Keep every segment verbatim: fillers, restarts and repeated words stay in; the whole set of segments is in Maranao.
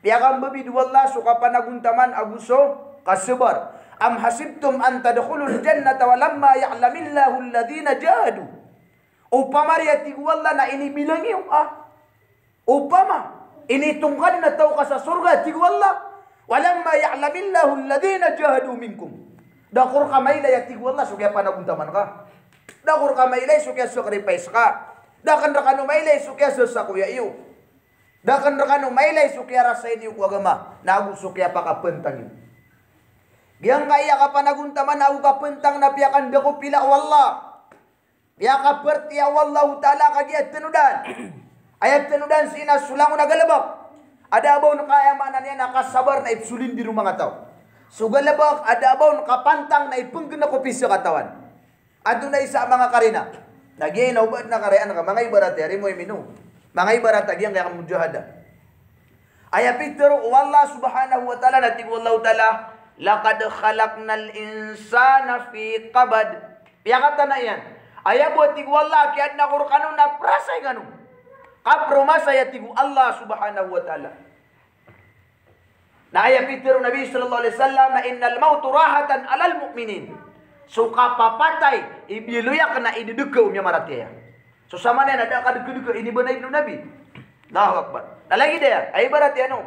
Piyakambabid o Allah so kapanagontaman ago so kasabar. Am hasibtum an tadkhulul jannata walamma ya'lamillahul ladhina jahadu. Opama di, a tig o Allah, na inibilang iyo a, opama initong ka dn a taw ka sa sorga, a tig o Allah, walamma ya'lamillahul ladhina jahadu minkum. Da ko rka mailay, a tig o Allah, so kiyapanagontaman ka. Da ko rka mailay so kiyasacrifice ka. Da akn rkano mailay so kiyasasakoya iyo. Da akn rkano mailay so kiyarasay niyo ko agama, na ago so kiyapakapantang iyo. Giyangkaya kapanagontaman ago kapantang na piyakandakopila o Allah. Piyakapartiya o Allahu Ta'ala ka giya tanodan. Aya tanodan sii na so langon a galbk a da a ba on ka, aya maana niyan na kasabar, na ipsolindir o manga taw. So galbk a da a ba on kapantang na ipnggnk o pisa katawan. Antonaa i isa a manga karina? Na giya ino ba na karina ka, manga ibarat iyan, rimo i mino. Manga ibarat a giyangkaya mujahada. Aya pitharo o Allah subhanahu wa ta'ala, na tig o Allahu ta'ala, "Laqad khalaqnal insana fi kabad." Piyakatana iyan. Aya bo, a tig o Allah, a kiyadna ko rkano na prasay kano. Kapromasa, aya tig o Allah subhanahu wa ta'ala. Na aya pitharo o Nabi sallallahu alaihi wasallam na, "Innal mawta rahatan alal mu'minin." So kapapatay, ibiyaloy akn a idadka o miyamaratiyaya. So samanaya na da a kadkadka, ini ba na ino Nabi. Allahu Akbar. Na lagid aya, aya ibarat iyan o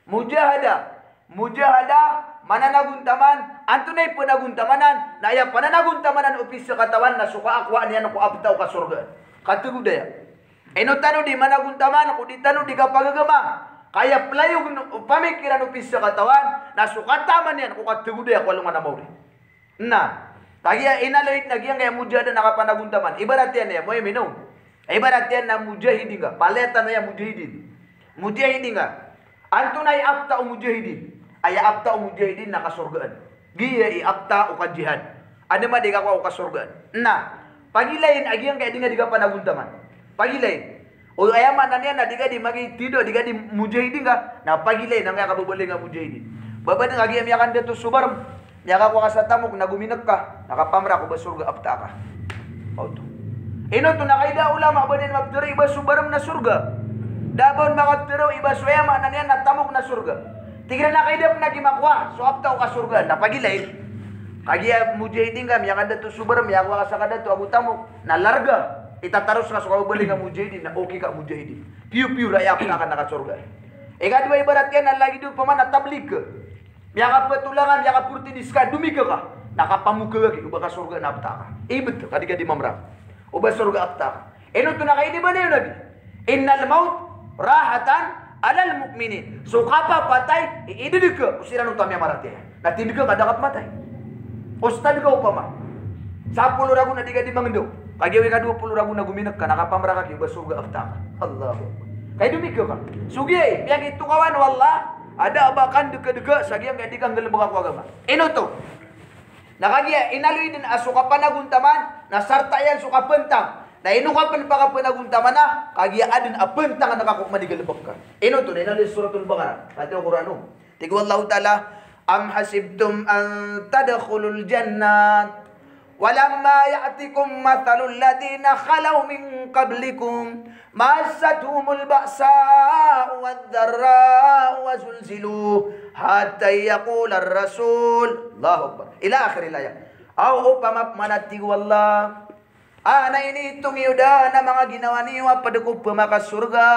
mujahada. Mujahada, mananagontaman, antonaa i panagontamanan, na aya pananagontamanan o pisa katawan na so kaakowaan iyan ko apta o kasorgaan. Katagodaya. Ino tano di managontaman ko di tano di kapagagama, ka aya playog o pamikiran o pisa katawan na so kataman iyan ko katagodaya ko alongan a maori. Na kagiya inaloy na giyangkaya mujahada na kapanagontaman. Ibarat iyan aya, moy mino. Ibarat iyan na mujahidin ka. Palaya tano aya mujahidin. Mujahidin ka. Antonaa i apta o mujahidin? Aya apta o mujahidin na kasorgaan. Giya i apta o kajihad. Adn a di kakowa o kasorgaan. Na pagilayin a giyangkaya di nga di kapanagontaman. Pagilayin. O aya maana niyan na di ka di magi tido, di ka di mujahidin ka. Na pagilayin angkaya kababaling a mujahidin. Babadn ka giya miyakandato so barm, miyakakowa ka sa tamok na gominek ka, na kapamrak o ba sorga a pta ka. Oto. Ino oto na kaida o ulama a ba niyan maptharo i ba so barm na sorga. Da a ba on makaptharo i ba so, aya maana niyan na tamok na sorga. Tig iran a kaida pn a giya makowa so apta o kasorgaan na pagilayin. Kagiya mujahidin ka, miyakandato so barm, miyakowa ka sa kadato ago tamok, na larga. Itataros ka so kababaling a mujahidin na okay ka mujahidin. Piyo-piyo ra aya apta ka na kasorgaan. Ikadowa, ibarat iyan na lagid o opama na tablig ka. Miyakapatolangan, miyakaportidis ka, domika ka. Na kapamokhag ka o ba kasorga na apta ka. Ibt ka di ka di mamrak o ba sorga a apta ka. Ino oto na kaida ba niyan o Nabi. Innal mawta rahatan alal mu'minin. So kapapatay, i-, idadka o siran oto a miyamaratiyaya. Na tindg ka ka da ka pmatay. Ustad ka opama. Sapolo ragon a di ka di mangndaw. Kagiya wi ka dowa polo ragon a gominek ka na kapamrak ka o ba sorga a pta ka. Allahu Akbar. Kagiya domika ka. So giya i, miyakitokawan o Allah a da a ba kandkdka sa giyangkaya di kanggalbka ko agama. Ino oto. Na kagiya inaloy dn a so kapanagontaman na sarta iyan so kapantang. Na ino ka pn pakapanagontamana, kagiya adn a pantang na kakowa man i galbk ka. Ino oto na inaloy sa Suratul Baqarah. Ati o Qur'an o. Tig o Allahu ta'ala, "Am hasibtum an tadkhulul jannata walamma ya'tikum mathalul ladhina khalaw min qablikum massathumul ba'sa'u wad dharra'u wa zulzilu hatta yaqular rasul." Allahu Akbar. Ila akhiril ayah. Aw, opama pman, a tig o Allah, a na initong iyo dn a manga ginawa niyo a pd ko pmakasorga.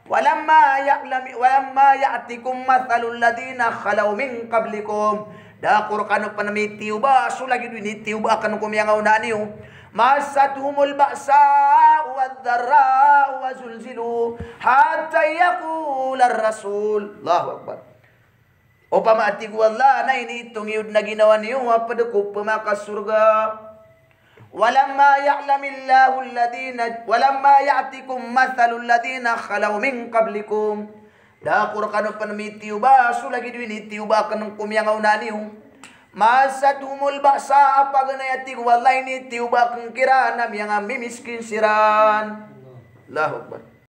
Walamma ya'lami, walamma ya'tikum mathalul ladhina khalaw min qablikum. Da ko rkano pn mitiyoba so lagid o initiyoba akn ko miyangaona niyo. Massathumul ba'sa'u wad dharra'u wa zulzilu hatta yaqular rasul. Allahu Akbar. Opama, a tig o Allah, na initong iyo dn a ginawa niyo a pd ko pmakasorga. Walamma ya'lamillahul ladhina, walamma ya'tikum mathalul ladhina khalaw min qablikum. Da ko rkano pn mitiyoba so lagid o initiyoba akn ko miyangaona niyo. Massathumul ba'sa, a paganay, a tig o Allah, initiyoba akn kiran a miyangamimiskin siran. Allahu Akbar.